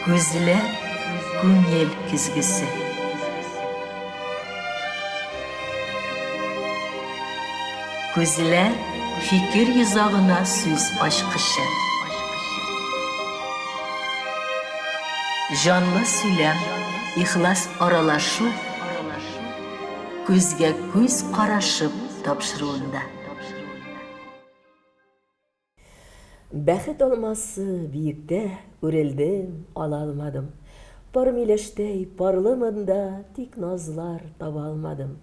Күзләр күңел көзгесе. Күзләр фикер йозагына сүз ачкычы. Җанлы сөйләм, ихлас аралашу күзгә күз карашып тапшыруында. Бәхет алмасы биектә үрелдем, ала алмадым. Пар миләштәй парлымын да, тик назлар таба алмадым.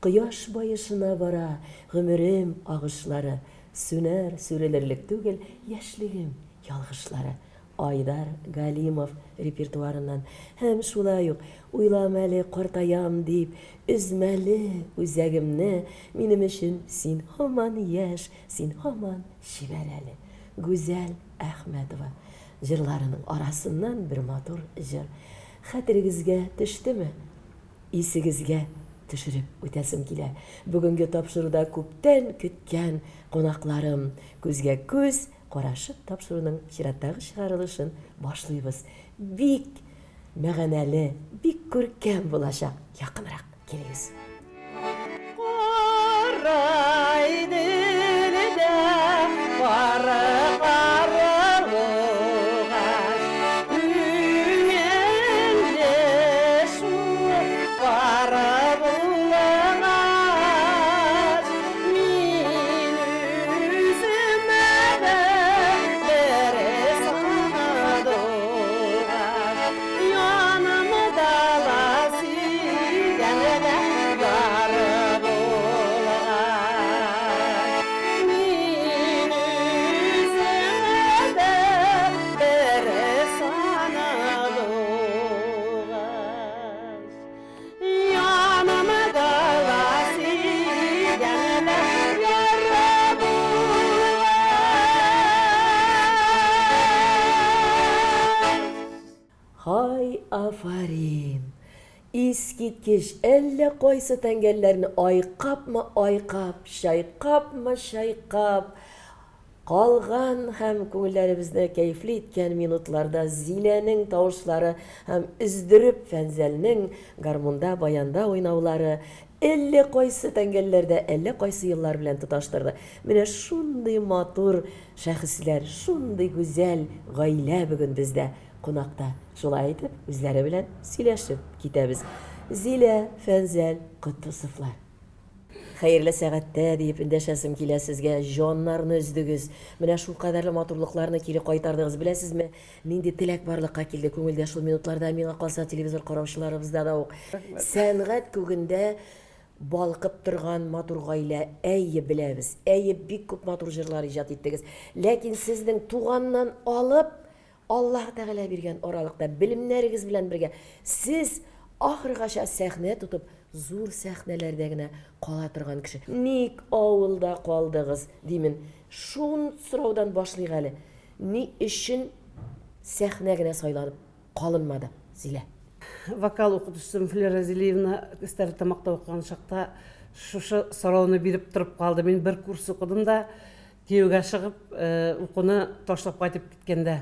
Кояш баешына бара гомерем агышлары, Сүнәр, сүрелерлек түгел яшьлегем ялгышлары. Айдар Галимов репертуарыннан һәм шулай ук Уйлама әле картаям дип, өзмәле үзәгемне, минем өчен син һаман яшь, Син һаман чибәр әле. Гүзәл Әхмәтова җырларының арасыннан бер матур җыр. Хәтерегезгә төштеме? Исегезгә төшереп үтәсем килә. Бүгенге тапшыруда күптән көткән кунакларым, күзгә күз карашып тапшыруның чираттагы чыгарылышын башлыйбыз. Бик мәгънәле, бик күркәм булачак. Якынрак килегез. Һай, афәрин! Искиткеч, әллә кайсы тәңгәлләрне айкапмы айкап, чайкапмы чайкап, калган һәм күңелләребезне кәефле иткән минутларда Зиләнең тавышлары һәм өздереп Фәнзәлнең гармунда, баянда уйнаулары әллә кайсы тәңгәлләрдә әллә кайсы еллар белән тоташтырды. Менә шундый матур шәхесләр, шундый гүзәл гаилә бүген бездә кунакта. Шулай итеп, үзләре белән сөйләшеп китәбез. Зилә, Фәнзәл Котдусовлар. Хәерле сәгатьтә, диеп эндәшәсем килә сезгә. Җаннарны өздегез. Менә шулкадәрле матурлыкларны кире кайтардыгыз. Беләсезме, нинди теләк барлыкка килде күңелдә шул минутларда, миңа калса, телевизор караучыларыбызда да ук. Сәнгать күгендә балкып торган матур гаилә. Әйе, беләбез. Әйе, бик күп матур җырлар иҗат иттегез. Ләкин сезнең туганнан алып Аллаһ Тәгалә биргән аралыкта белемнәрегез белән бергә сез ахыргача сәхнә тотып, зур сәхнәләрдә генә кала торган кеше. Ник авылда калдыгыз, димен. Шул сораудан башлыйк әле. Ни өчен сәхнә генә сайланып калынмады, Зилә? Вокал укытучысым Флера Зилиевна Стәрлетамакта укыган чакта шушы сорауны биреп торып калды. Мин бер курс укыдым да, Кияүгә чыгып, укуны ташлап кайтып киткәндә,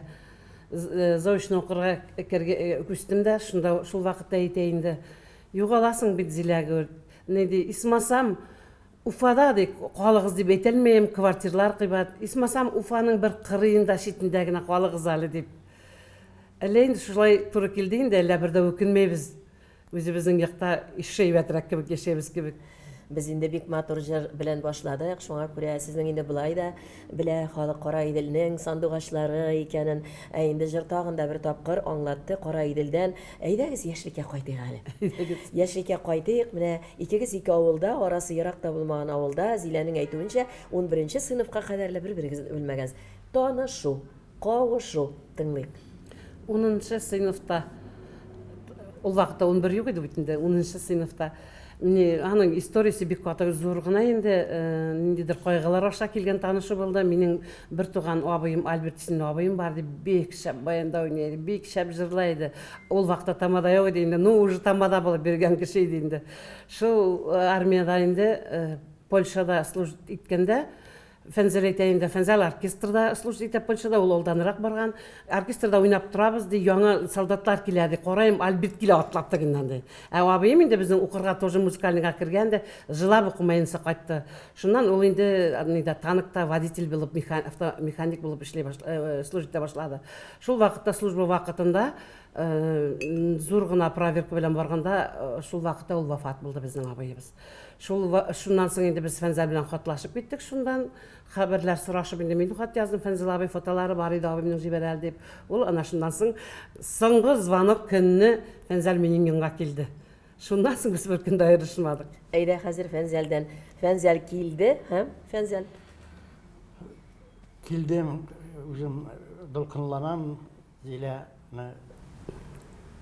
заочно укырга күчтем дә, шунда шул вакытта әйтә инде, югаласың бит, Зилә, говорит, ни ди, исмасам, Уфада, ди, калыгыз дип әйтәлмәем, квартирлар кыйбат, исмасам, Уфаның бер кырыенда, читендә генә калыгыз әле, дип. Әллә инде шулай туры килде инде, әллә бер дә үкенмәйбез. Үзебезнең якта ишше әйбәтрәк кебек яшәйбез кебек. Без инде бик матур җыр белән башладык, шуңа күрә сезнең инде болай да белә халык Караиделнең сандугачлары икәнен. Ә инде җыр тагын да бер тапкыр аңлатты Караиделдән. Әйдәгез, яшьлеккә кайтыйк әле. Әйдәгез. Яшьлеккә кайтыйк. Менә икегез ике авылда, арасы ерак та булмаган авылда, Зиләнең әйтүенчә, унберенче сыйныфка кадәрле бер-берегезне белмәгәнсез. Танышу. Кавышу. Тыңлыйк. Унынчы сыйныфта, ул вакытта 11 юк иде бит инде, унынчы сыйныфта. Мне аның историясе бик каты зур гына инде, ниндидер кайгылар аша килгән танышы булды. Минем бер туган абыем, Альберт исемле абыем бар иде, бик шәп баянда уйный иде, бик шәп җырлай иде. Ул вакытта тамада юк иде инде, ну уже тамада булып йөргән кеше иде инде. Шул армиядә инде, Польшада служить иткәндә, Фәнзәл әйтә инде, Фәнзәл оркестрда служить итә Польшада, ул алданрак барган. Оркестрда уйнап торабыз, ди, яңа солдатлар килә, ди, караем, Альберт килә атлап тегеннән, ди. Ә абыем инде безнең укырга тоже музыкальныйга кергән дә, җылап укымаенча кайтты. Шуннан ул инде нидә танкта водитель булып, автомеханик булып эшли баш, служить итә башлады. Шул вакытта служба вакытында зур гына проверка белән барганда, шул вакытта ул вафат булды безнең абыебыз. Шул шуннан соң инде без Фәнзәл белән хатлашып киттек шундан. Хәбәрләр сорашып инде мин хат яздым, Фәнзәл абый фотолары бар иде абыйның җибәр әле дип. Ул ана шуннан соң соңгы звонок көнне Фәнзәл минем янга килде. Шуннан соң без бер көн дә аерышмадык. Әйдә хәзер Фәнзәлдән. Фәнзәл килде һәм Фәнзәл. Килдем, үзем дулкынланам, Зиләне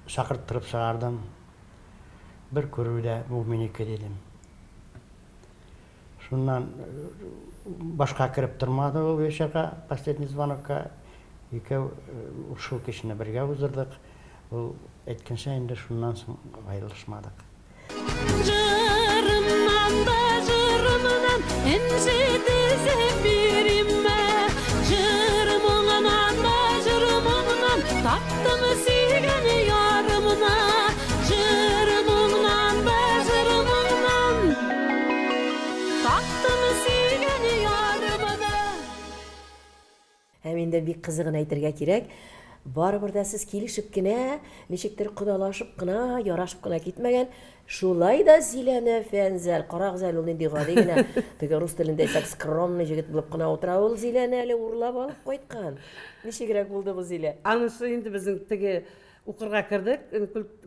чакырттырып чыгардым. Бер күрүдә бу минеке дидем. Шуннан башка кереп тормады ул вечерга, последний звонокка. Икәү шул кичне бергә уздырдык. Ул әйткәнчә инде шуннан соң аерылышмадык. Җырымнан да җырымнан энҗе тезеп биримме? Җыр моңыннан да җыр моңыннан таптым сөйгән ярымны. Җыр моңыннан да җыр моңыннан таптым сөйгән ярымны. Һәм инде бик кызыгын әйтергә кирәк, барыбер дә сез килешеп кенә, ничектер кодалашып кына, ярашып кына китмәгән. Шулай да Зиләне Фәнзәл, карагыз әле ул нинди гади генә, теге рус телендә әйтсәк, скромный җегет булып кына утыра, ул Зиләне әле урлап алып кайткан. Ничегрәк булды бу, Зилә? Анысы инде безнең теге укырга кердек,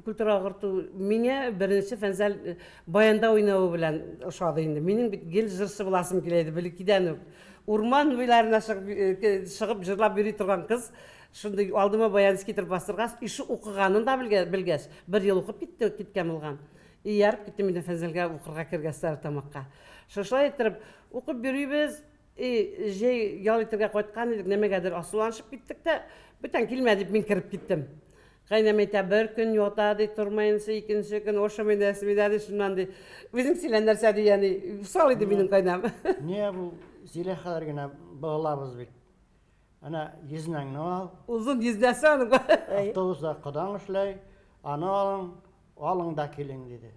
культура агарту миңа беренче Фәнзәл баянда уйнавы белән ошады инде. Минем бит гел җырчы буласым килә иде, бәләкәйдән үк. Урман буйларына чыгып, чыгып җырлап йөри торган кыз, шундый алдыма баян китереп бастыргач, ише укыганын да белгәч, бер ел укып китте, киткән булган. Ияреп киттем инде Фәнзәлгә укырга кергәч Стәрлетамакка. Шушылай иттереп укып йөрибез. И җәй ял итәргә кайткан идек, нәмәгәдер асуланышып киттек тә, бүтән килмә дип мин кереп киттем. Кайнәм әйтә, бер көн ята ди, тормаенча, икенче көн ошамый нәрсә да ди, шуннан ди. Үзең сөйлә нәрсә ди, яни. Усал иде минем кайнәм. Нигә бу Зилә хәзер генә балалабыз бит. Әнә йөзнәңне ал. Озын йөзнәсе аның. Автобуста кодаң эшләй, аны алың, алың да килең, диде.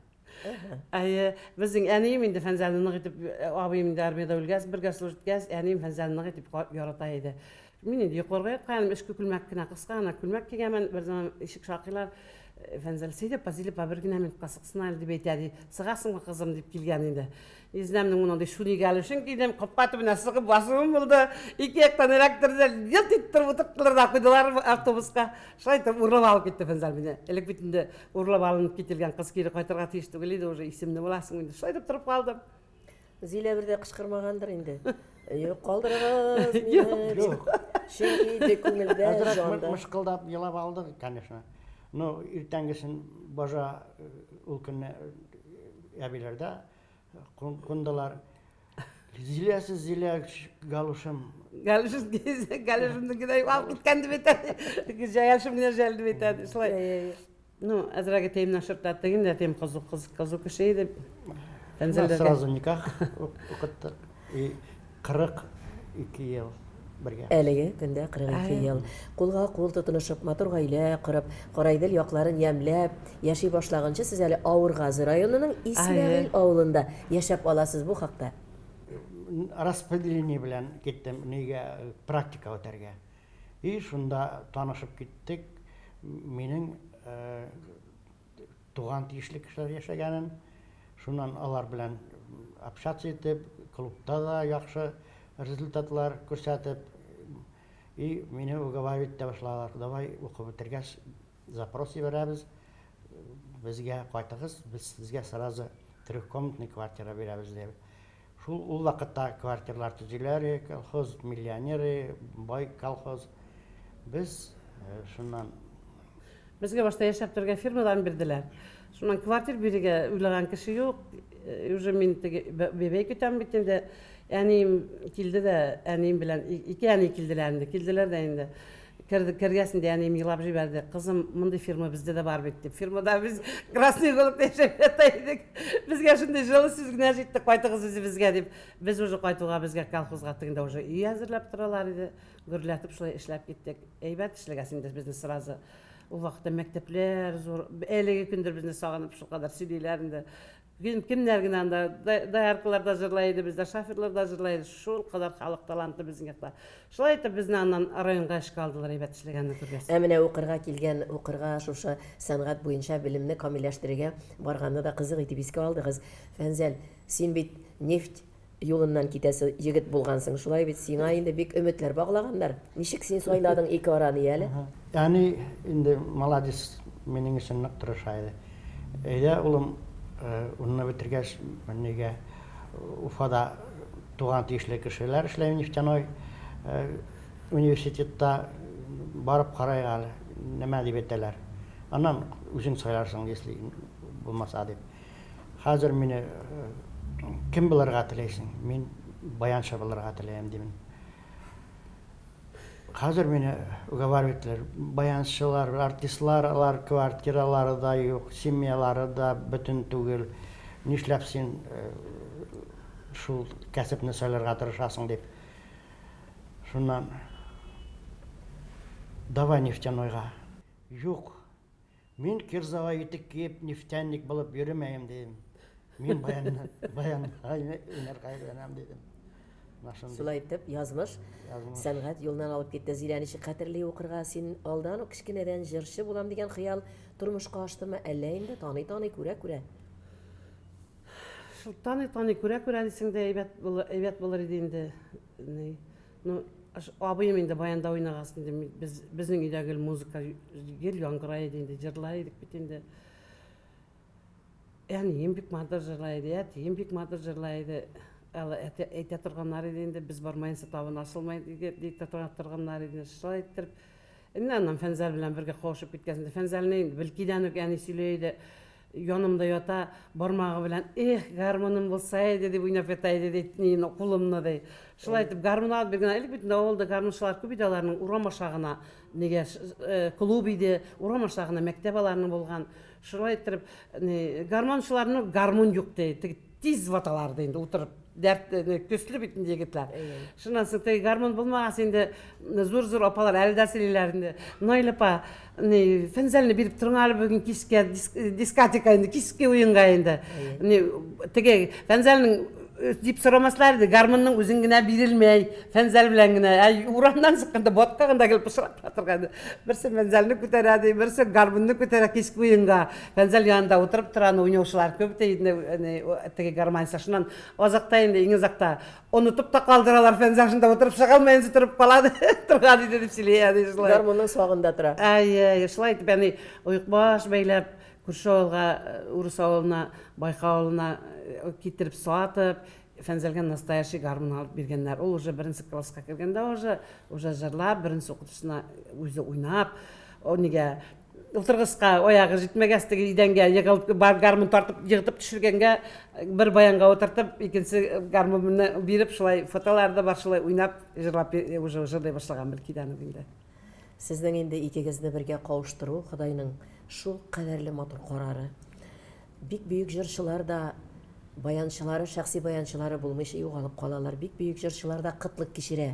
Әйе, безнең әнием инде Фәнзәлне нык итеп, абыем инде армиядә үлгәч, бергә служить иткәч, әнием Фәнзәлне нык итеп ярата иде. Мин инде йокларга ятканым, эчке күлмәк кенә, кыска гына күлмәк кигәнмен, бер заман ишек шакыйлар. Фәнзәл, Сәйдә апа, Зилә апа, бер генә минутка чыксын әле, дип әйтә, ди. Чыгасыңмы, кызым, дип килгән инде. Изнәмнең мондый шуни галушын кидем, капка төбенә чыгып басуым булды. Ике яктан эләктерде, елт иттереп утырттылар да куйдылар автобуска. Шулай итеп урлап алып китте Фәнзәл мине. Элек бит инде урлап алынып кителгән кыз кире кайтырга тиеш түгел иде, уже исемле буласың инде. Шулай итеп торып калдым. Зилә бер дә кычкырмагандыр инде. Юк, калдырыгыз мине. Юк. Чөнки инде күңелдә, Әзрәк җанда. мышкылдап елап алдык, конечно. Но иртәнгесен бажа ул көнне әбиләрдә кундылар. Зиләсез Зилә галушым. Галушым галушымны генә алып киткән дип әйтә. Галушым генә жәл дип әйтә. Шулай. Ну, әзрәк әтиемнән шыртлатты инде, әтием кызу кыз кызу кеше иде. Фәнзәлдә сразу никах укыттык. И 42 ел бергә. Әлеге көндә 42 ел. Кулга кул тотынышып, матур гаилә корып, Караидел якларын ямьләп яши башлаганчы сез әле Авыргазы районының Исмәгыйль авылында яшәп аласыз. Бу хакта. Распределение белән киттем нигә практика үтәргә. И шунда танышып киттек. Минем туган тиешле кешеләр яшәгәнен, шуннан алар белән общаться итеп, клубта да яхшы результатлар күрсәтеп, и мине уговаривать итә башладылар, давай укып бетергәч запрос җибәрәбез, безгә кайтыгыз, без сезгә сразу трехкомнатный квартира бирәбез дип. Шул ул вакытта квартиралар төзиләр, колхоз миллионеры, бай колхоз. Без шуннан Безгә башта яшәп торырга фирмадан бирделәр. Шуннан квартир бирергә уйлаган кеше юк. Уже мин теге бәбәй көтәм бит инде. Әнием килде дә, әнием белән ике әни килделәр инде. Килделәр дә инде. Керде, кергәс инде әнием елап җибәрде. Кызым, мондый фирма бездә дә бар бит дип. Фирмада без Красный Голубьта яшәп ята идек. Безгә шундый җылы сүз генә җитте, кайтыгыз үзебезгә дип. Без уже кайтуга безгә колхозга тегендә уже өй әзерләп торалар иде. Гөрләтеп шулай эшләп киттек. Әйбәт эшләгәс инде безне сразу ул вакытта мәктәпләр зур, әлеге көндер безне сагынып шулкадәр сөйлиләр инде. Кем, кемнәр генә анда дояркалар да җырлай иде бездә, шоферлар да җырлай иде. Шул кадәр халык таланты безнең якта. Шулай итеп безне аннан районга эшкә алдылар, әйбәт эшләгәнне күргәч. Ә менә укырга килгән, укырга шушы сәнгать буенча белемне камилләштерергә барганны да кызык итеп искә алдыгыз. Фәнзәл, син бит нефть юлыннан китәсе егет булгансың, шулай бит? Сиңа инде бик өметләр баглаганнар. Ничек син сайладың ике араны, яле? Әни инде маладис, минем өчен нык тырыша иде. Әйдә, улым, унны бетергәч, нигә Уфада туган тиешле кешеләр эшләй нефтяной университетта, барып карыйк әле, нәмә дип әйтәләр. Аннан үзең сайларсың, если булмаса дип. Хәзер мине кем булырга теләйсең? Мин баянчы булырга теләем, димен. Хәзер мине уговаривать ителәр. Баянчылар, артистлар, алар квартиралары да юк, семьялары да бөтен түгел. Нишләп син шул кәсепне сайларга тырышасың дип. Шуннан давай нефтянойга. Юк, Мин кирзага итек киеп нефтяник булып йөремәем, дидем. Мин баянны, баянны уйнарга өйрәнәм, дидем. Менә шундый. Шулай итеп, язмыш сәнгать юлыннан алып китте. Зилә ничек хәтерли укырга? Син алдан ук кечкенәдән җырчы булам дигән хыял тормышка аштымы, әллә инде таный-таный, күрә-күрә? Шул таный-таный, күрә-күрә дисең дә әйбәт булыр, әйбәт булыр иде инде. Ни. Ну, абыем инде баянда уйнагач инде без безнең өйдә гел музыка гел яңгырай иде инде, җырлай идек бит инде. Әнием бик матур җырлай иде, әтием бик матур җырлай иде. Әле әтә, әйтә торганнар иде инде, без бармаенча табын ачылмай дип торганнар иде. Шулай иттереп, инде аннан Фәнзәл белән бергә кавышып киткән инде. Фәнзәлне инде Белкидән үк әни сөйли иде. Янымда ята, бармагы белән, эх, гармуным булса иде, дип уйнап ята иде, ди, мин кулымны, ди. Шулай итеп, гармун алып биргән. Элек бит инде авылда гармунчылар күп иде аларның, урам аша гына, нигә, клуб иде, урам аша гына мәктәп аларның булган. Шулай иттереп, ни, гармунчыларның гармун юк, ди, теге тиз ваталар, ди, инде утырып. Дәрт, көчле бит инде егетләр. Шуннан соң теге гармун булмагач инде зур-зур апалар әле дә сөйлиләр инде. Наил апа, ни, Фәнзәлне биреп торың әле бүген кичкә дискотека инде, кичке уенга инде. Ни, теге Фәнзәлнең дип сорамаслар иде, гармунның үзен генә бирелмәй, Фәнзәл белән генә. Ә урамнан чыкканда ботка гына гел пычрап торган. Берсе Фәнзәлне күтәрә ди, берсе гармунны күтәрә кичке уенга. Фәнзәл янында утырып тора, аны уйнаучылар күп ди инде, теге гармоньчы. Шуннан азакта инде, иң азакта онытып та калдыралар, Фәнзәл шунда утырып чыга алмаенча торып кала торган иде дип сөйли әни шулай. Гармунның сагында тора. Әйе, әйе, шулай итеп әни оекбаш бәйләп, күрше авылга, урыс авылына, Байка авылына китереп сатып, Фәнзәлгә настоящий гармун алып биргәннәр. Ул уже беренче класска кергәндә уже, уже җырлап, беренче укытучысына үзе уйнап, о, нигә утыргычка аягы җитмәгәч, теге идәнгә егылып, бар гармун тартып, егытып төшергәнгә бер баянга утыртып, икенче гармунны биреп, шулай фотолар да бар, шулай уйнап, җырлап уже җырлый башлаган Белкидән үк инде. Сезнең инде икегезне бергә кавыштыру Ходайның шул кадәрле матур карары. Бик бөек җырчылар да баянчылары, шәхси баянчылары булмыйча югалып калалар. Бик бөек җырчылар да кытлык кичерә.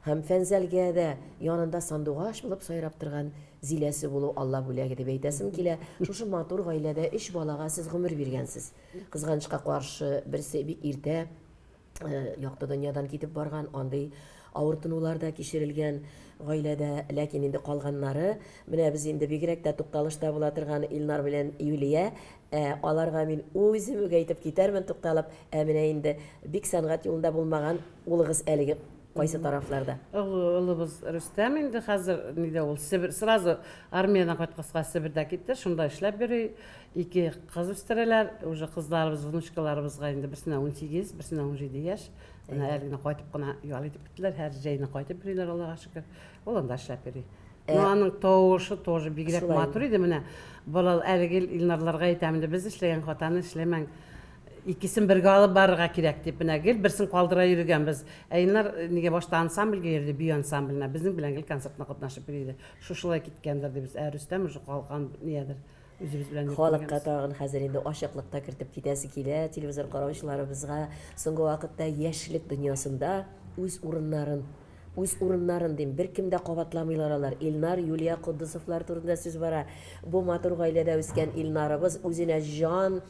Һәм Фәнзәлгә дә янында сандугач булып сайрап торган Зиләсе булу Алла бүләге дип әйтәсем килә. Шушы матур гаиләдә өч балага сез гомер биргәнсез. Кызганычка каршы, берсе бик иртә якты дөньядан китеп барган, андый авыртынулар да кичерелгән гаиләдә, ләкин инде калганнары, менә без инде бигрәк тә тукталышта була торган Илнар белән Юлия, ә аларга мин үзем үк әйтеп китәрмен тукталып, ә менә инде бик сәнгать юлында булмаган улыгыз әлеге кайсы тарафларда? Олы улыбыз Рөстәм инде хәзер нидә ул, Себер, сразу армиядән кайткачка Себердә китте, шунда эшләп йөри. Ике кыз үстерәләр, уже кызларыбыз, внучкаларыбызга инде берсенә 18, берсенә 17 яшь. Менә әле генә кайтып кына ял итеп киттеләр, һәр җәйне кайтып йөриләр, Аллага шөкер. Ул анда эшләп йөри. Э, Но аның тавышы тоже бигрәк матур иде менә. Балал әлеге Илнарларга әйтәм инде, без эшләгән хатаны эшләмәң. Икесен бергә алып барырга кирәк дип, менә гел берсен калдыра йөргәнбез. Ә Илнар нигә башта ансамбльгә йөрде, бию ансамбленә, безнең белән гел концертына катнашып йөри иде. Шушылай киткәндер дибез. Ә Рөстәм уже калган ниядер, үзебез белән йөртмәгәнбез. Халыкка тагын хәзер инде ачыклык та кертеп китәсе килә, телевизор караучыларыбызга соңгы вакытта яшьлек дөньясында үз урыннарын, үз урыннарын дим, беркем дә кабатламыйлар алар. Илнар, Юлия Котдусовлар турында сүз бара. Бу матур гаиләдә үскән Илнарыбыз үзенә җан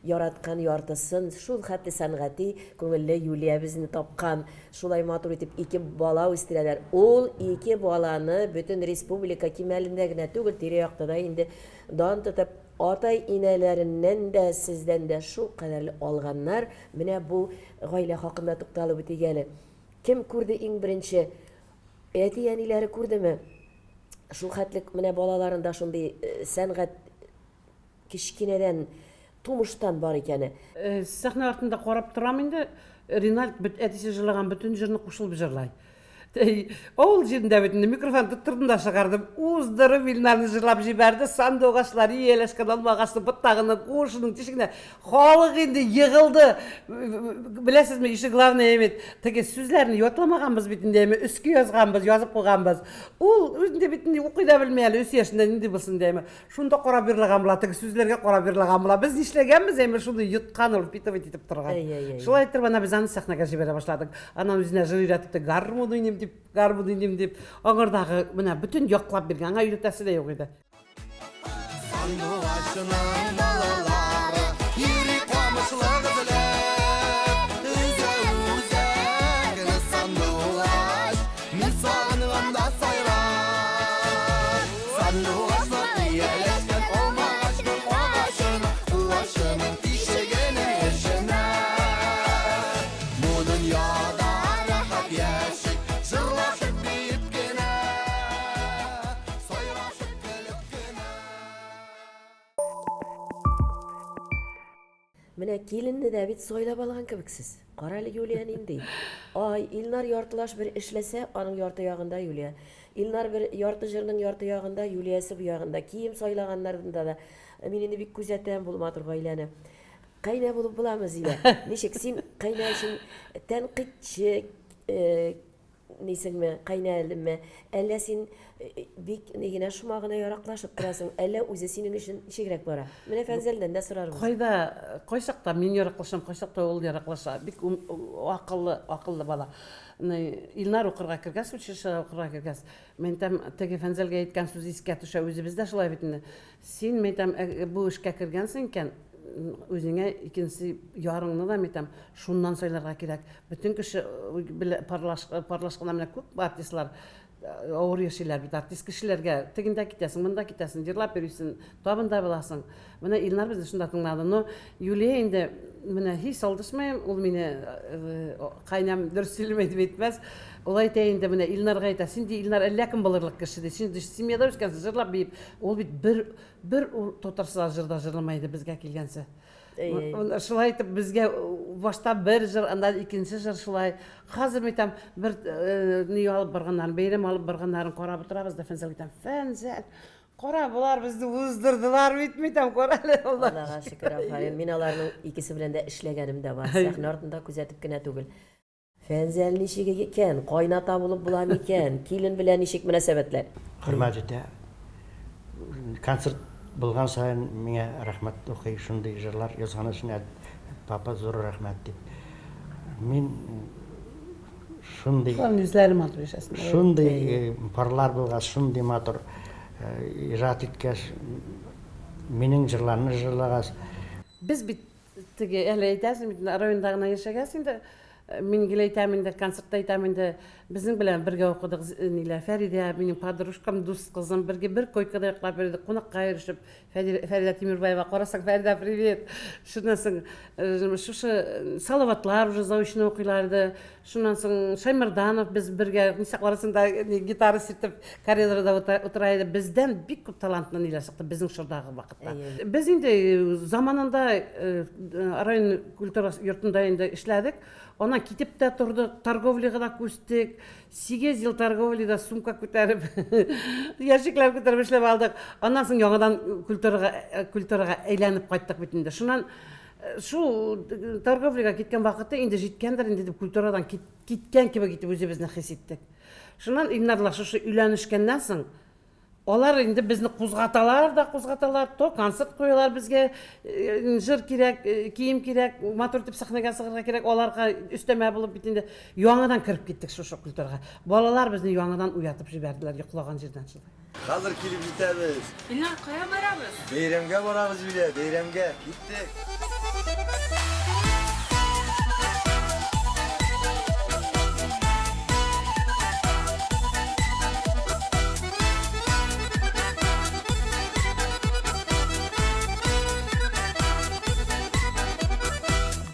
Яраткан яртысын, шул хәтле сәнгати күңелле Юлиябезне тапкан. Шулай матур итеп ике бала үстерәләр. Ул ике баланы бөтен республика кимәлендә генә түгел, тирә-якта да инде дан тотып, атай-инәләреннән дә, сездән дә шул кадәрле алганнар. Менә бу гаилә хакында тукталып үтик әле. Кем күрде иң беренче? Әти-әниләре күрдеме? Шул хәтле менә балаларында шундый сәнгать Кечкенәдән, тумыштан бар икәне. Сәхнә артында карап торам инде, Ринальд бит әтисе җырлаган бөтен җырны кушылып җырлай. Авыл җирендә бит инде микрофон тоттырдым да чыгардым. Уздырып Илнарны җырлап җибәрде. Сандугачлар ияләшкән алма агачның ботагының, куышының тишегенә. Халык инде егылды. Беләсезме, еще главное бит, теге сүзләрне ятламаганбыз бит инде, әйме, өскә язганбыз, язып куйганбыз. Ул үзендә бит инде укый да белми әле, өч яшендә нинди булсын инде, әйме. Шунда карап йырлаган була, теге сүзләргә карап йырлаган була. Без нишләгәнбез, әмма шуны йоткан ул, впитывать итеп торган. Әй, әй, әй. Шулай итеп, ана без аны сәхнәгә җибәрә башладык. Аннан үзенә җыр өйрәтеп тә, гармун уйныйм дип, гармун уйныйм дип, аңардагы менә бөтен яклап биргән, аңа өйрәтәсе дә юк иде. Сандугачның балалары йөри камышлык эзләп. Өзә үзәкне сандугач, мин сагынганда сайрар. Сандугачлар ияләшкән алмагачның агачына, куачының тишегенең эченә. Бу дөньяда рәхәт яшик, җырлашып биеп кенә, сайрашып көлеп кенә. Менә киленне дә бит сайлап алган кебексез. Кара әле, Юлия нинди. Ай, Илнар яртылаш бер эшләсә, аның ярты ягында Юлия. Илнар бер ярты җырның ярты ягында, Юлиясе бу ягында. Кием сайлаганнарында да. Мин инде бик күзәтәм бу матур гаиләне. Кайнә булып буламы, Зилә? Ничек син кайнә өчен тәнкыйтьче, э, Нисеңме, кайнәлеме, әллә син бик ни генә шома гына яраклашып торасың, әллә үзе синең өчен ничегрәк бара? Менә Фәнзәлдән дә сорарбыз. Кайда, кайчакта мин яраклашам, кайчакта ул яраклаша. Бик акыллы, акыллы бала. Илнар укырга кергәч, училищега укырга кергәч, мин әйтәм, теге Фәнзәлгә әйткән сүз искә төшә, үзебез дә шулай бит инде. Син, мин әйтәм, бу эшкә кергәнсең икән, үзеңә икенче ярыңны да, мин әйтәм, шуннан сайларга кирәк. Бөтен кеше парлашканда менә күп артистлар авыр яшиләр бит. Артист кешеләргә тегендә китәсең, монда китәсең, җырлап йөрисең, табында буласың. Менә Илнар безне шунда тыңлады. Но Юлия инде менә һич алдашмыйм, ул мине кайнам дөрес сөйләмәй дип әйтмәс. Ул әйтә инде менә Илнарга әйтә, син ди Илнар әллә кем булырлык кеше ди. Син ди семьяда үскәнсең, җырлап биеп. Ул бит бер бер татарча җыр да җырламый иде безгә килгәнче. Шулай итеп безгә башта бер җыр, аннан икенче җыр шулай. Хәзер мин әйтәм, бер ни алып барганнарын, бәйрәм алып барганнарын карап утырабыз да Фәнзәл әйтәм, Фәнзәл, кара, болар безне уздырдылар бит, мин әйтәм, кара әле, Аллага шөкер, афәрин. Мин аларның икесе белән дә эшләгәнем дә бар. Сәхнә артында күзәтеп кенә түгел. Фәнзәл ничек икән? Кайната булып була микән? Килен белән ничек мөнәсәбәтләр? Хөрмәт итә. Концерт булган саен миңа рәхмәт укый, шундый җырлар язган өчен, папа, зур рәхмәт дип. Мин шундый. Шуларның үзләре матур яшәсеннәр. Шундый парлар булгач, шундый матур иҗат иткәч, минем җырларны җырлагач. Без бит Теге әле әйтәсең бит, районда гына яшәгәс инде, мин гел әйтәм инде, концертта әйтәм инде, безнең белән бергә укыдык, ниләр, Фәридә, минем подружкам, дус кызым, бергә бер койкада йоклап йөрдек, кунакка йөрешеп, Фәридә Тимербаева, карасаң, Фәридә, привет! Шуннан соң, шушы Салаватлар уже заочно укыйлар иде, шуннан соң Шаймарданов, без бергә, ничек арасында гитара сиртеп, коридорда утыра иде. Бездән бик күп талантлы ниләр чыкты безнең чордагы вакытта. Без инде заманында район культура йортында инде эшләдек. Аннан китеп тә тордык, торговляга да күчтек. 8 ел торговляда сумка күтәреп, ящиклар күтәреп эшләп алдык. Аннан соң яңадан культурага, культурага әйләнеп кайттык бит инде. Шуннан Шул торговляга киткән вакытта инде җиткәндер инде дип культурадан киткән кебек итеп үзебезне хис иттек. Шуннан Илнарлар шушы өйләнешкәннән соң алар инде безне кузгаталар да кузгаталар, то концерт куялар безгә, җыр кирәк, кием кирәк, матур итеп сәхнәгә чыгарга кирәк, аларга өстәмә булып бит инде яңадан кереп киттек шушы культурага. Балалар безне яңадан уятып җибәрделәр йоклаган җирдән шулай. Хәзер килеп җитәбез. Илнар, кая барабыз? Бәйрәмгә барабыз, Юлия, бәйрәмгә. Киттек.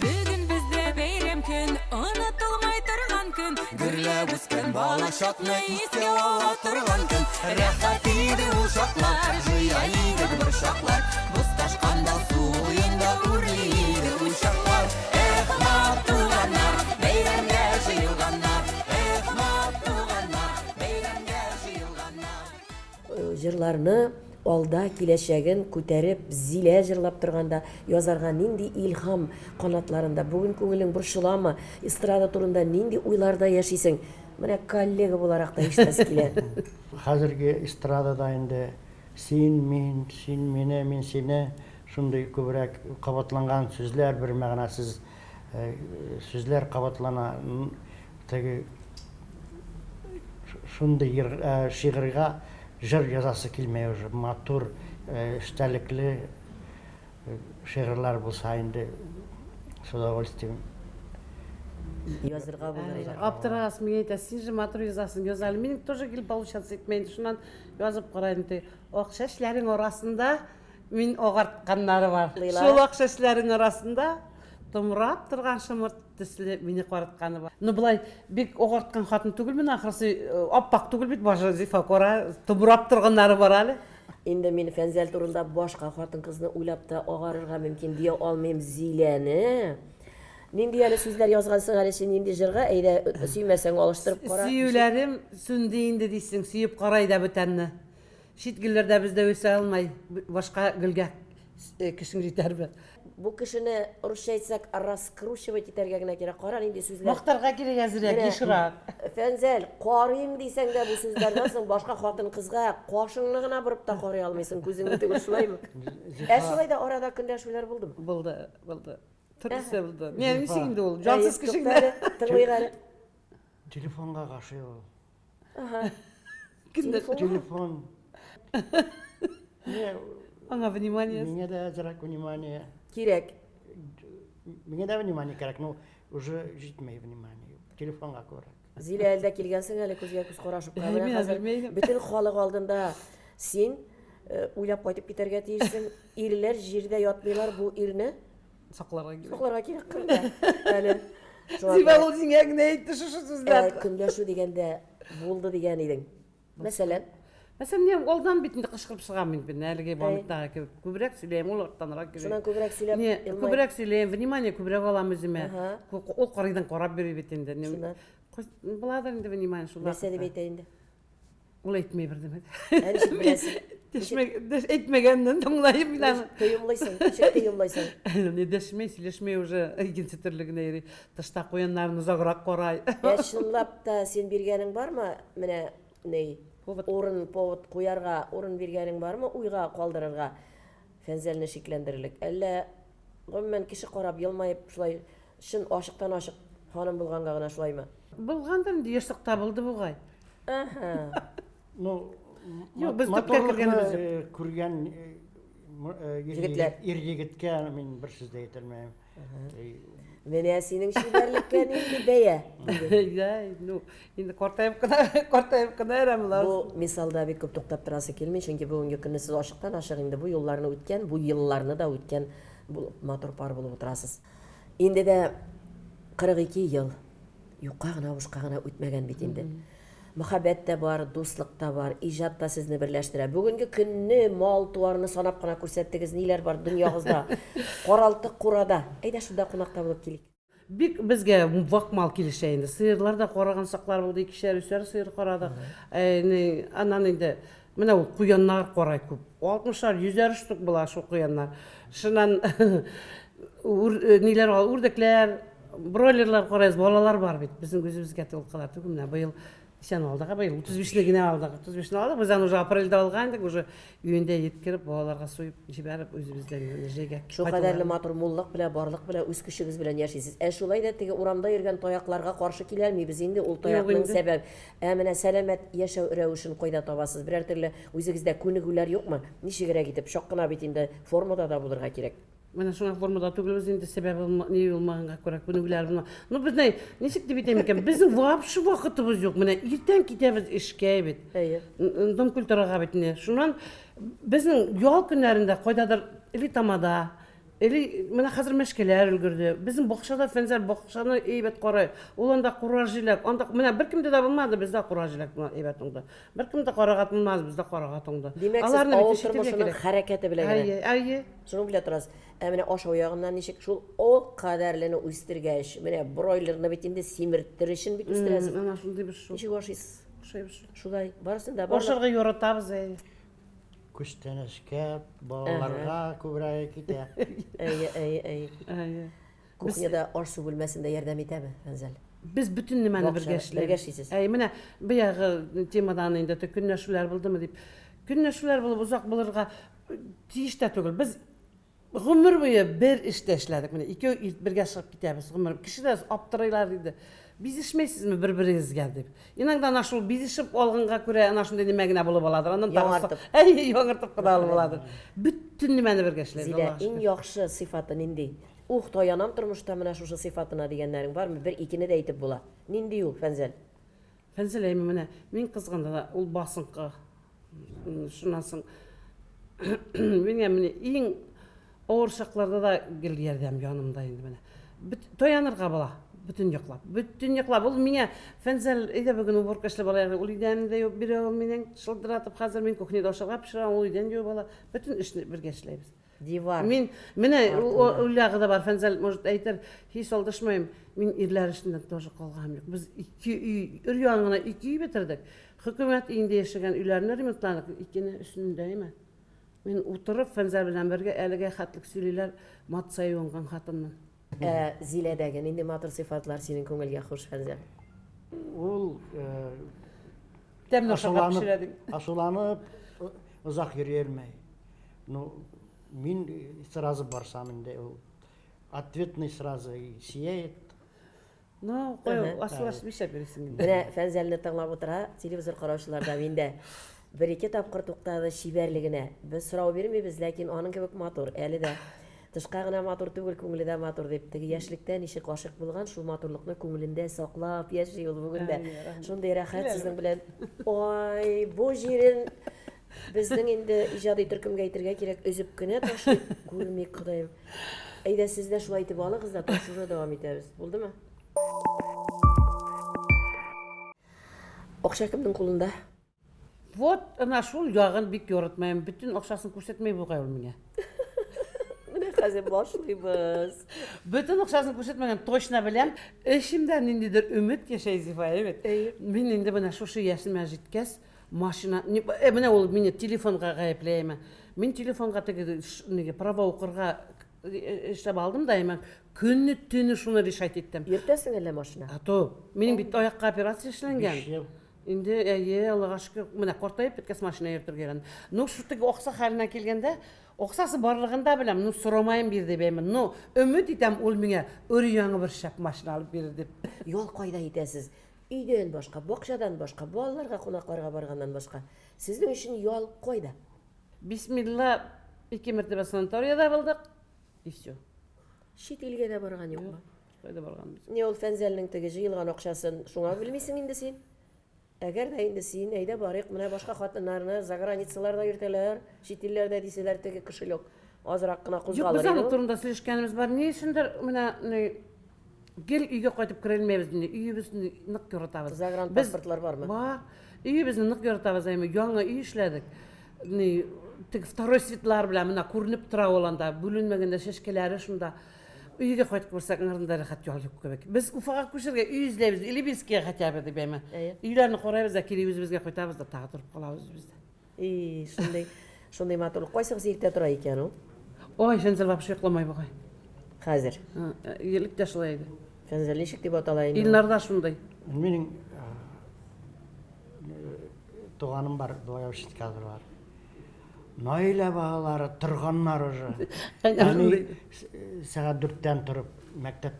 Бүген бездә бәйрәм көн, онытылмай торган көн. Гөрләп үскән бала чакны искә ала торган көн. Рәхәт иде ул чаклар, җыя идек бер чаклар. Боз ташканда су буенда үрли иде учаклар. Эх, матуганнар, бәйрәмгә җыелганнар. Эх, матуганнар, бәйрәмгә җыелганнар. Җырларны алда киләчәген күтәреп Зилә җырлап торганда язарга нинди илһам канатларында? Бүген күңелең борчыламы? Эстрада турында нинди уйларда яшисең? Менә коллега буларак та ишетәсе килә. Хәзерге эстрадада инде син, мин, син мине, мин сине шундый күбрәк кабатланган сүзләр, бер мәгънәсез сүзләр кабатлана. Теге шундый шигырьгә җыр язасы килмәй уже. Матур, эчтәлекле шигырьләр булса инде с удовольствием. Язырга булыр иде. Аптырагас, миңа әйтә, син же матур язасың, яз әле. Минем тоже гел получаться итмәй инде. Шуннан язып карыйм ди. Ак чәчләрең арасында мин агартканнары бар. Шул ак чәчләрең арасында томрап торган шомырт төсле мине каратканы бар. Ну, болай бик агарткан хатын түгелмен, ахрысы, ап-ак түгел бит башы, зифа кара, томрап торганнары бар әле. Инде мин Фәнзәл турында башка хатын-кызны уйлап та агарырга мөмкин дия алмыйм. Зиләне. Нинди әле сүзләр язгансың әле син нинди җырга? Әйдә, сөймәсәң, алыштырып кара. Сөюләрем сүнде инде дисең, сөеп кара әйдә бүтәнне. Чит гөлләр дә бездә үсә алмай, башка гөлгә кешең җитәрме? Бу кешене, русча әйтсәк, раскручивать итәргә генә кирәк. Кара, нинди сүзләр. Мактарга кирәк әзрәк, ешрак. Фәнзәл, карыйм дисәң дә бу сүзләрдән соң башка хатын-кызга кашыңны гына борып та карый алмыйсың, күзеңне түгел, шулаймы? Ә шулай да арада көнләшүләр булдымы? Булды, булды. Төрлесе булды. Менә ничек инде ул, җансыз кеше генә. Тыңлыйк әле. Телефонга гашыйк ул. Ага. Телефон. Телефон. Не, Аңа внимание. Миңа да әзрәк внимание. Кирәк. Миңа да внимание кирәк, но уже җитмәй внимание. Телефонга күбрәк. Зилә, әлдә килгәнсең әле күзгә күз карашып. Менә хәзер бөтен халык алдында син уйлап кайтып китәргә тиешсең. Ирләр җирдә ятмыйлар, бу ирне сакларга кирәк. Сакларга кирәк кырда. Әле. Зифа ул сиңа генә әйтте шушы сүзләрне. Көнләшү дигәндә булды дигән идең. Мәсәлән? Мәсәлән, мин алдан бит инде кычкырып чыгам инде мин әлеге моменттагы кебек. Күбрәк сөйләйм, ул арттанрак йөри. Шуннан күбрәк сөйләп, Күбрәк сөйләйм, внимание күбрәк алам үземә. Ул карыйдан карап йөри бит инде. Шуннан. Буладыр инде внимание шул Нәрсә дип әйтә инде? Ул әйтмей бердәме. Ә ничек беләсең? Әйтмәгәнен тыңлайм мин аны. Тоемлыйсың, ничек тоемлыйсың? Не дәшмей, сөйләшмей уже икенче төрле генә йөри. Тышта куяннарны озаграк карай. Ә чынлап та син биргәнең бармы? Менә ни, урын, повод куярга урын биргәнең бармы, уйга калдырырга? Фәнзәлне шикләндерерлек. Әллә гомумән кеше карап, елмаеп шулай чын ачыктан-ачык ханым булганга гына шулаймы? Булгандыр инде, яшь чакта булды бугай. Әһә. Ну, Юк, без төпкә кергәнебез юк. Күргән Егетләр. ир егеткә мин бер сүз дә әйтә алмыйм. Менә синең чибәрлеккә нинди бәя? Әй, ну, инде картаеп кына, картаеп кына өрәм болар. Бу мисалда бик күп туктап торасы килми, чөнки бүгенге көнне сез ачыктан-ачык инде бу юлларны үткән, бу елларны да үткән булып, матур пар булып утырасыз. Инде дә 42 ел юкка гына, бушка гына үтмәгән бит инде. Мәхәббәт тә бар, дуслык та бар, иҗат та сезне берләштерә. Бүгенге көнне мал-туарны санап кына күрсәттегез, ниләр бар дөньягызда? Каралты курада. Әйдә шунда кунакта булып килик. Бик безгә вак мал килешә инде. Сыерлар да караган чаклар булды, икешәр, өчәр сыер карадык. Аннан инде менә ул куяннар карай күп. Алтмышар, йөзәр штук була шул куяннар. Шуннан Үр, э, ниләр ал, үрдәкләр, бройлерлар карайбыз, балалар бар бит. Безнең үзебезгә ул кадәр түгел. Менә быел ничәне алдык, быел 35-не генә алдык. 35-не алдык, без аны уже апрельдә алган идек, уже өендә җиткереп, балаларга суеп җибәреп, үзебездән генә җәйгә. Шул кадәрле матур муллык белән, барлык белән, үз көчегез белән яшисез. Ә шулай да теге урамда йөргән таякларга каршы киләлмибез инде, ул таякның сәбәп. Ә менә сәламәт яшәү рәвешен кайда табасыз? Берәр төрле үзегездә күнегүләр юкмы? Ничегрәк итеп, чак кына бит инде формада да булырга кирәк. Менә шуңа формада түгелбез инде, сәбәбе ни булмаганга күрә күнегүләр булма. Ну без не, ничек дип әйтәм икән, безнең вообще вакытыбыз юк. Менә иртән китәбез эшкә бит. Әйе. Дом культурага бит инде. Шуннан безнең ял көннәрендә кайдадыр или тамада, или менә хәзер мәшкәләр өлгерде. Безнең бакчада Фәнзәр бакчаны әйбәт карый. Ул анда кура җиләк, анда менә беркемдә дә булмады, бездә кура җиләк әйбәт уңды. Беркем дә карага тынмас, бездә карага тыңды. Димәк, сез Аларны бит авыл ишетергә тормышының кирәк. хәрәкәте белән генә. Әйе, әйе. Шуның белән торасыз. Ә менә ашау ягыннан ничек? Шул ул кадәрлене үстергәч, менә бройлерны бит инде симерттер өчен бит үстерәсез. Ана шундый без шул. Ничек ашыйсыз? Ашыйбыз шул. Шулай, барысын да барлык. Ашарга яратабыз, әйе. Күчтәнәчкә, балаларга күбрәге китә. Әйе, әйе, әйе. Әйе. Кухняда аш-су бүлмәсендә ярдәм итәме, Фәнзәл? Без бөтен нәмәне Бакча, бергә эшләйбез. бергә эшлисез. Әй, менә баягы темадан инде теге көнләшүләр булдымы дип. Көнләшүләр булып озак булырга тиеш тә түгел. Без гомер буе бер эштә эшләдек. Менә икәү бергә чыгып китәбез гомер. Кешеләр аптырыйлар инде. Бизешмәйсезме бер-берегезгә дип. Иногда ана шул бизешеп алганга күрә ана шундый нәмә генә булып аладыр. Аннан тагы Яңартып. Әй, яңартып кына алып аладыр. Бөтен нәмәне бергә эшләйбез, Зилә, Аллага иң шөкер. яхшы сыйфаты нинди? Ух, таянам тормышта менә шушы сыйфатына дигәннәрең бармы? Бер-икене дә әйтеп була. Нинди ул, Фәнзәл? Фәнзәл әйме, менә мин кызганда да ул басынкы. Шуннан соң миңа менә иң авыр чакларда да гел ярдәм янымда инде менә. Бөт, таянырга була, бөтен яклап. Бөтен яклап. Ул миңа Фәнзәл, әйдә бүген уборка эшләп алайык. Ул идәнне дә юып бирә ул минең. Шылтыратып хәзер мин кухняда ашарга пешерәм, ул идән юып ала. Бөтен эшне бергә эшләйбез. Дивар. Мин менә ул ягы да бар, Фәнзәл, может, әйтер, һич алдашмыйм, мин ирләр эшеннән тоже калганым юк. Без ике өй, өр яңа гына ике өй бетердек. Хөкүмәт өендә яшәгән өйләрне ремонтладык, икене, өчене дә, әйме. Мин утырып Фәнзәл белән бергә әлегә хәтлек сөйлиләр, матса юынган хатынмын. Ә Зиләдәге нинди матур сыйфатлар синең күңелгә хуш, Фәнзәл? Ул тәмле ашарга пешерә диң. Ачуланып озак йөри алмый. Ну, мин сразу барсам инде ул ответный сразу сияет. Ну, кой, асылаш нишләп йөрисең инде? Менә Фәнзәлне тыңлап утыра, телевизор караучылар да миндә бер-ике тапкыр туктады чибәрлегенә. Без сорау бирмибез, ләкин аның кебек матур, әле дә. Тышка гына матур түгел, күңеле дә матур дип. Теге яшьлектә ничек гашыйк булган, шул матурлыкны күңелендә саклап яши ул бүген дә. Шундый рәхәт сезнең белән. Ай, бу җирен Безнең инде иҗади төркемгә әйтергә кирәк, өзеп кенә ташлыйк, күрмик, Ходаем. Әйдә, сез дә шулай итеп алыгыз да, тапшыруны дәвам итәбез. Булдымы? Акча кемнең кулында? Вот, ана шул ягын бик яратмыйм. Бөтен акчасын күрсәтмәй бугай ул миңа. Менә хәзер башлыйбыз. Бөтен акчасын күрсәтмәгән, точно беләм. Эчемдә ниндидер өмет яшәй, Зифа, әйбәт. Мин инде менә шушы яшемә җиткәч, Машина, не, э, менә ул мине телефонга гаепләйме? Мин телефонга теге нигә права укырга э, э, эшләп алдым да, әмма көнне төне шуны решать иттем. Йөртәсең әллә машина? А то, минем бит аякка операция эшләнгән. Биш ел. Инде әйе, Аллага шөкер, менә картаеп беткәч машина йөртергә өйрәндем. Ну, шу теге акча хәленә килгәндә, акчасы барлыгын да беләм, ну, сорамаем бир дип әймен. Ну, өмет итәм, ул миңа өр-яңы бер шәп машина алып бирер дип. Ял кайда итәсез? Өйдән башка, бакчадан башка, балаларга кунакларга барганнан башка, сезнең өчен ял кайда? Бисмилла, ике мәртәбә санаториядә булдык, и все. Чит илгә дә барган юкмы? Юк, кайда барганбыз. Ни ул Фәнзәлнең теге җыелган акчасын шуңа бүлмисең инде син? Әгәр дә инде син, әйдә барыйк, менә башка хатыннарны заграницаларда йөртәләр, чит илләрдә дисәләр, теге кошелек азрак кына Юк, кузгалыр без аның иде ул. турында сөйләшкәнебез бар. Ни өчендер менә ни Гел өйгә кайтып керә алмыйбыз инде. Өебезне нык яратабыз. Загранпаспортлар бармы? Бар. Өебезне нык яратабыз, әйме. Яңа өй эшләдек. Ни, теге второй светлар белән менә күренеп тора ул анда. Бүленмәгәндә чәчкәләре шунда. Өйгә кайтып керсәк, аңардан да рәхәт ял юк кебек. Без Уфага күчергә өй эзләйбез, Илебинскийга хотя бы дип, әйме. Өйләрне карыйбыз да, кире үзебезгә кайтабыз да, тагы торып калабыз үзебездә. И, шундый, шундый матур. Кайсыгыз иртә тора икән ул? Ой, Фәнзәл вообще йокламый бугай. Хәзер. Элек тә шулай иде. Фәнзәл ничек дип атала инде? Илнар да шундый. Минем туганым бар, Благовещенскадырлар. Наилә балалары торганнар уже. Әни сәгать дүрттән торып мәктәп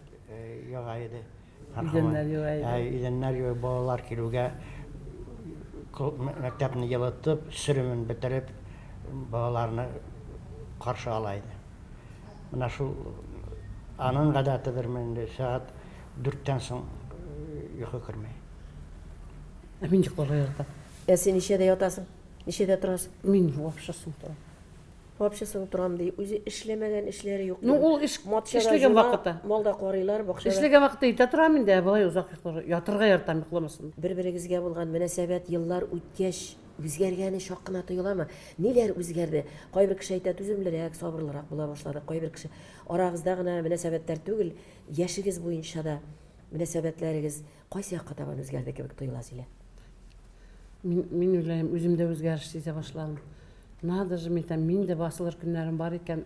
яга иде. Идәннәр юа иде. Әй, идәннәр юа, балалар килүгә мәктәпне елытып, сөремен бетереп, балаларны каршы ала иде. Менә шул аның гадәтедерме инде, сәгать дүрттән соң йокы керми. Ә мин йокларга яратам. Ә син ничәдә ятасың? Ничәдә торасың? Мин вообще соң торам. Вообще соң торам ди. Үзе эшләмәгән эшләре юк. Ну, ул эш эшләгән вакытта. Мал да карыйлар, бакчада. Эшләгән вакытта иртә торам инде, ә болай озак йоклар, ятырга яратам, йокламасын. Бер-берегезгә булган мөнәсәбәт еллар үткәч үзгәргәне чак кына тоеламы? Ниләр үзгәрде? Кайбер кеше әйтә, түземлерәк, сабырлырак була башладык. Кайбер кеше арагызда гына мөнәсәбәтләр түгел, яшегез буенча да мөнәсәбәтләрегез кайсы якка табан үзгәрде кебек тоела, Зилә? Мин, мин уйлыйм, үзем дә үзгәреш сизә башладым. Надо же, мин әйтәм, мин дә басылыр көннәрем бар икән.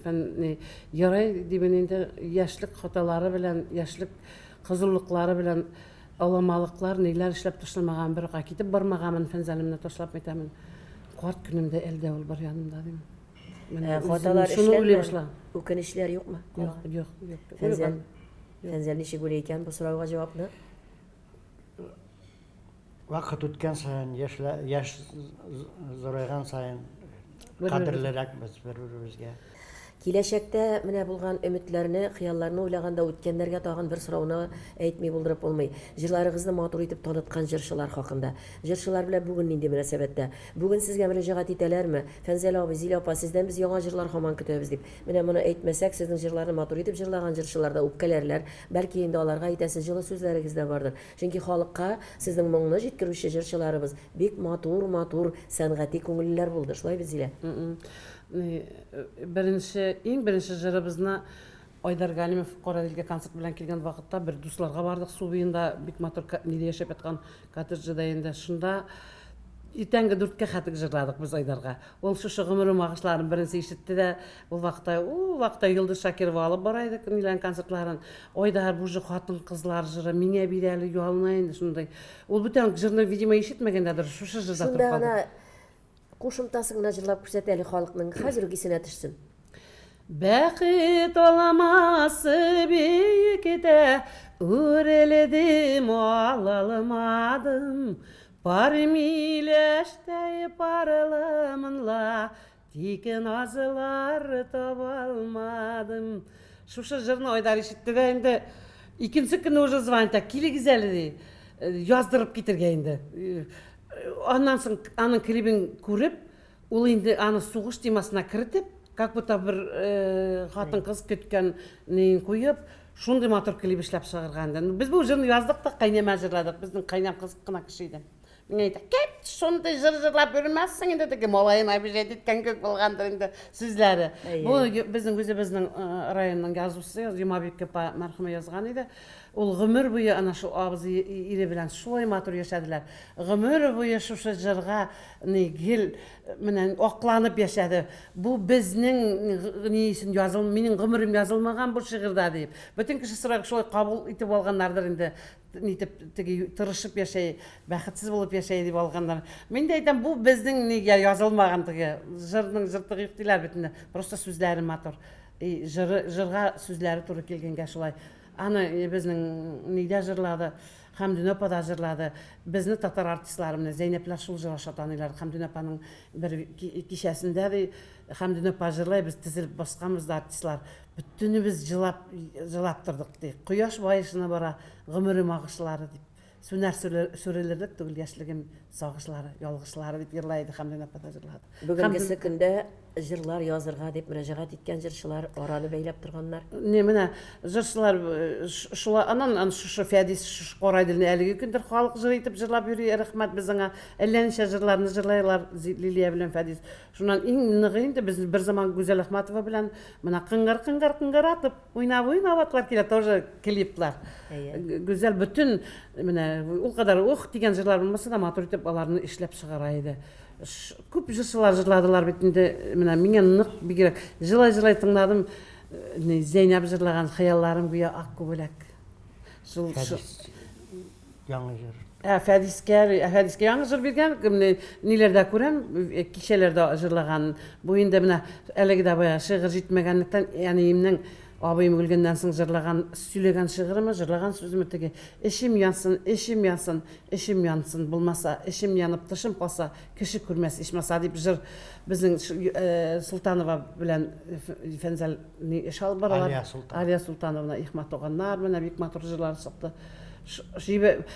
Фән, ни, ярай димен инде, яшьлек хаталары белән, яшьлек кызулыклары белән аламалыклар, ниләр эшләп ташламаган, бер ка китеп бармаганмын, Фәнзәлемне ташлап әйтәмен. Карт көнемдә әле дә ул бар янымда дим. Менә ә, хаталар шуны уйлый башладым. Үкенечләр юкмы? Юк, юк, юк. Фәнзәл, Фәнзәл ничек уйлый икән бу сорауга җавапны? Вакыт үткән саен, яшьлә, яшь зурайган саен кадерлерәк без бер-беребезгә. Киләчәктә менә булган өметләрне, хыялларны уйлаганда үткәннәргә тагын бер сорауны әйтми булдырып булмый. Җырларыгызны матур итеп таныткан җырчылар хакында. Җырчылар белән бүген нинди мөнәсәбәттә? Бүген сезгә мөрәҗәгать итәләрме? Фәнзәл абый, Зилә апа, сездән без яңа җырлар һаман көтәбез дип. Менә моны әйтмәсәк, сезнең җырларны матур итеп җырлаган җырчылар да үпкәләрләр. Бәлки инде аларга әйтәсе җылы сүзләрегез дә бардыр. Чөнки халыкка сезнең моңны җиткерүче җырчыларыбыз бик матур-матур сәнгати күңеллеләр булды. Шулай бит, Зилә? Беренче, иң беренче җырыбызны Айдар Галимов Караделгә концерт белән килгән вакытта бер дусларга бардык су буенда, бик матур нидә яшәп яткан коттеджда инде. Шунда иртәнге дүрткә хәтлек җырладык без Айдарга. Ул шушы гомерем агышларын беренче ишетте дә, ул вакытта, ул вакытта Йолдыз Шакирова алып бара иде ниләрнең концертларын. Айдар, бу же хатын-кызлар җыры, миңа бир әле, ялына инде шундый. Ул бүтән җырны, видимо, ишетмәгән дәдер, шушы җырда торып Шунда калды. гына кушымтасын гына җырлап күрсәт әле халыкның, хәзер үк исенә төшсен. Бәхет аламасы биектә, үрелдем, алалмадым. Пар миләштәй парлымын ла, тик назлар табалмадым. Шушы җырны Айдар ишетте дә инде икенче көнне уже звонит, килегез әле ди. Яздырып китергә инде. Аннан соң аның клибын күреп, ул инде аны сугыш темасына кертеп, как будто бер хатын-кыз көткән неен куеп, шундый матур клип эшләп чыгарган инде. Без бу җырны яздык та кайнәмә җырладык. Безнең кайнәм кызык кына кеше иде. Миңа әйтә, кет, шундый җыр җырлап йөрмәссең инде, теге малаен обижать иткән кебек булгандыр инде сүзләре. Бу безнең үзебезнең районның язучысы Йомабик апа мәрхүмә язган иде. Ул гомер буе ана шул абзый ире белән шулай матур яшәделәр. Гомер буе шушы җырга ни гел менә акланып яшәде. Бу безнең ни өчен языл, минем гомерем язылмаган бу шигырьдә дип. Бөтен кеше сорап шулай кабул итеп алганнардыр инде. Нитеп теге тырышып яшәй, бәхетсез булып яшәй дип алганнар. Мин дә әйтәм, бу безнең нигә язылмаган теге җырның җыртыгы юк диләр бит инде. Просто сүзләре матур. И җыры җырга сүзләре туры килгәнгә шулай. Аны безнең нидә җырлады, Хәмдүнә апа да җырлады. Безне татар артистлары менә Зәйнәпләр шул җыр аша таныйлар. Хәмдүнә апаның бер кичәсендә ди, Хәмдүнә апа җырлай, без тезелеп басканбыз да артистлар. Бөтенебез җылап, җылап тордык ди. Кояш баешына бара гомерем агышлары дип. Сүнәр сүрелерлек түгел яшьлегем сагышлары, ялгышлары дип җырлай иде Хәмдүнә апа да җырлады. Бүгенгесе көндә җырлар язырга дип мөрәҗәгать иткән җырчылар араны бәйләп торганнар. Не, менә җырчылар шулай, аннан ан шушы Фәдис шушы Карайделне әлеге көндер халык җыры итеп җырлап йөри, рәхмәт без аңа. Әллә ничә җырларны җырлайлар Лилия белән Фәдис. Шуннан иң ныгы инде без бер заман Гүзәл Әхмәтова белән менә кыңгыр-кыңгыр кыңгыр атып Уйнап, уйнап атлар килә, тоже клиплар. Гүзәл бөтен менә ул кадәр ух дигән җырлар булмаса да матур итеп аларны эшләп чыгара иде. Күп җырчылар җырладылар бит инде. Менә миңа нык бигрәк җылай-җылай тыңладым. Зәйнәп җырлаган Хыялларым гүя ак күбәләк. Шул Фәдис яңа җыр. Ә Фәдискә, Фәдискә яңа җыр биргән, кемне ниләрдә күрәм, кичәләрдә җырлаган. Бу инде менә әлеге дә баягы шигырь җитмәгәнлектән әниемнең абыем үлгәннән соң җырлаган, сөйләгән шигыреме, җырлаган сүземе теге эчем янсын, эчем янсын, эчем янсын, булмаса, эчем янып тышым калса, кеше күрмәс ичмаса дип җыр безнең Солтанова белән Фәнзәл ни эш алып баралар. Алия Солтанова. Алия Солтановна их туганнар, менә бик матур җырлар чыкты.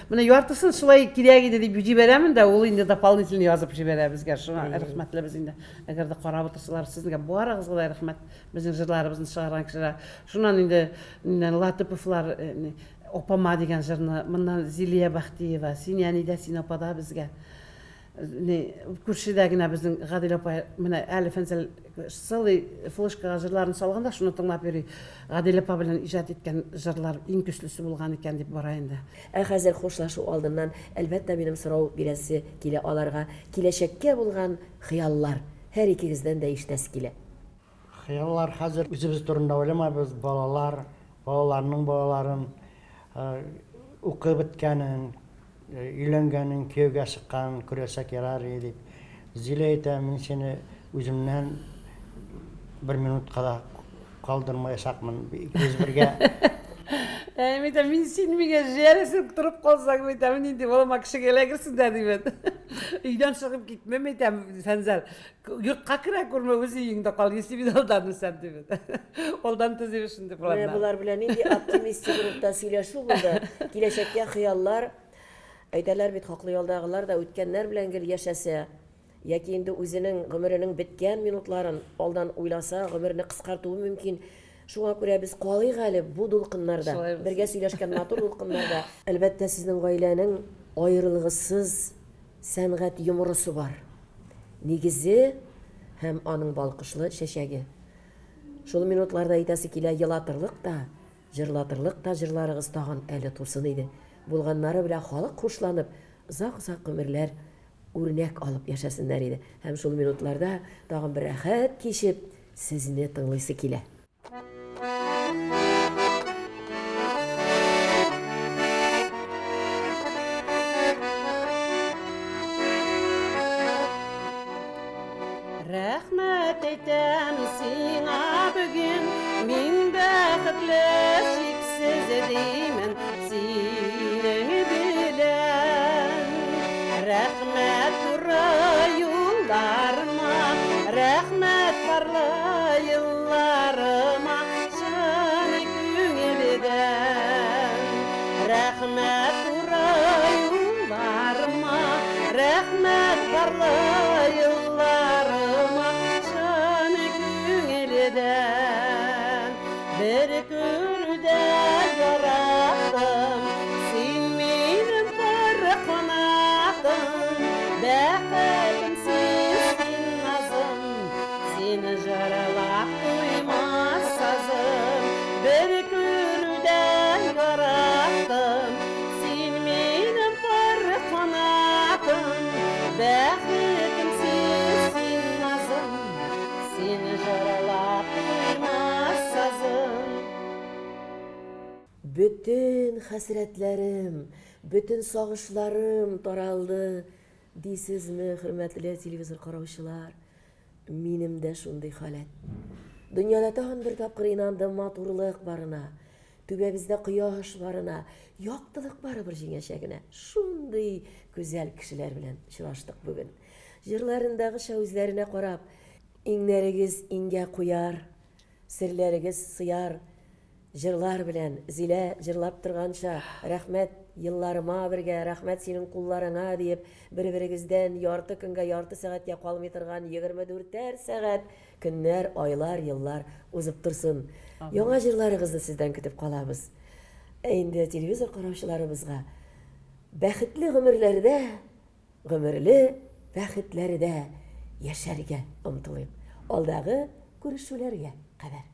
Менә яртысын шулай кирәк иде дип җибәрәмен дә, ул инде дополнительно язып җибәрә безгә. Шуңа рәхмәтле без инде. Әгәр дә карап утырсалар, сезгә барыгызга да рәхмәт. Безнең җырларыбызны чыгарган кешеләр. Шуннан инде Латыповлар Апама дигән җырны, моннан Зилия Бәхтиева, Син әни дә, син апа да безгә. Ни, күршедә генә безнең Гадилә апай менә әле Фәнзәл целый флешкага җырларын салган да, шуны тыңлап йөри. Гадилә апа белән иҗат иткән җырлар иң көчлесе булган икән дип бара инде. Ә хәзер хушлашу алдыннан, әлбәттә, минем сорау бирәсе килә аларга. Киләчәккә булган хыяллар. Һәр икегездән дә ишетәсе килә. Хыяллар хәзер үзебез турында уйламайбыз, балалар, балаларның балаларын, укып беткәнен, өйләнгәнен, кияүгә чыкканын күрәсәк ярар иде дип. Зилә әйтә, мин сине үземнән бер минутка да калдырмаячакмын, икебез бергә. Әй, мин әйтәм, мин син миңа җәресен торып калсаң, мин әйтәм, нинди балама кешегә эләгерсең дә димен. Өйдән чыгып китмәм, әйтәм, Фәнзәл. Йортка керә күрмә, үз өеңдә кал, если мин алданмасам дип. Алдан төзибез шундый планнар. Менә болар белән нинди оптимистик рухта сөйләшү булды. Киләчәккә хыяллар. Әйтәләр бит, хаклы ялдагылар да үткәннәр белән гел яшәсә, яки инде үзенең гомеренең беткән минутларын алдан уйласа, гомерне кыскартуы мөмкин. Шуңа күрә без калыйк әле бу дулкыннарда, бергә сөйләшкән матур дулкыннарда. Әлбәттә, сезнең гаиләнең аерылгысыз Сәнгать йомрысы бар. Нигезе һәм аның балкышлы чәчәге. Шул минутларда әйтәсе килә, елатырлык та, җырлатырлык та җырларыгыз тагын әле тусын иде. Булганнары белән халык хушланып, озак-озак гомерләр үрнәк алып яшәсеннәр иде. Һәм шул минутларда тагын бер рәхәт кичеп, сезне тыңлыйсы килә. Рәхмәт әйтәм сиңа бүген, мин бәхетле чиксез димен синең белән. Рәхмәт туры юлларыма, рәхмәт парлы елларыма чын күңелдән. Рәхмәт туры юлларыма, рәхмәт парлы елларыма чын күңелдән. Бер күрүдә яраттым, син минем пар канатым, бәхетем син, син назым, син җырлап туймас сазым. Бер күрүдә яраттым, син минем пар канатым, бәхетем син, син назым. Син җырлап туймас сазым. Бөтен хәсрәтләрем, бөтен сагышларым таралды, дисезме, хөрмәтле телевизор караучылар? Минем дә шундый халәт. Дөньяда тагын бер тапкыр инандым матурлык барына, түбәбездә кояш барына, яктылык барыбер җиңәчәгенә. Шундый гүзәл кешеләр белән очраштык бүген. Җырларындагыча үзләренә карап, иңнәрегез иңгә куяр, серләрегез сыяр җырлар белән, Зилә җырлап торганча, рәхмәт елларыма бергә, рәхмәт синең кулларыңа диеп, бер-берегездән ярты көнгә, ярты сәгатькә калмый торган егерме дүртәр сәгать көннәр, айлар, еллар узып торсын. Яңа җырларыгызны сездән көтеп калабыз. Ә инде телевизор караучыларыбызга бәхетле гомерләрдә Гомерле бәхетләрдә яшәргә омтылыйк. Алдагы күрешүләргә кадәр.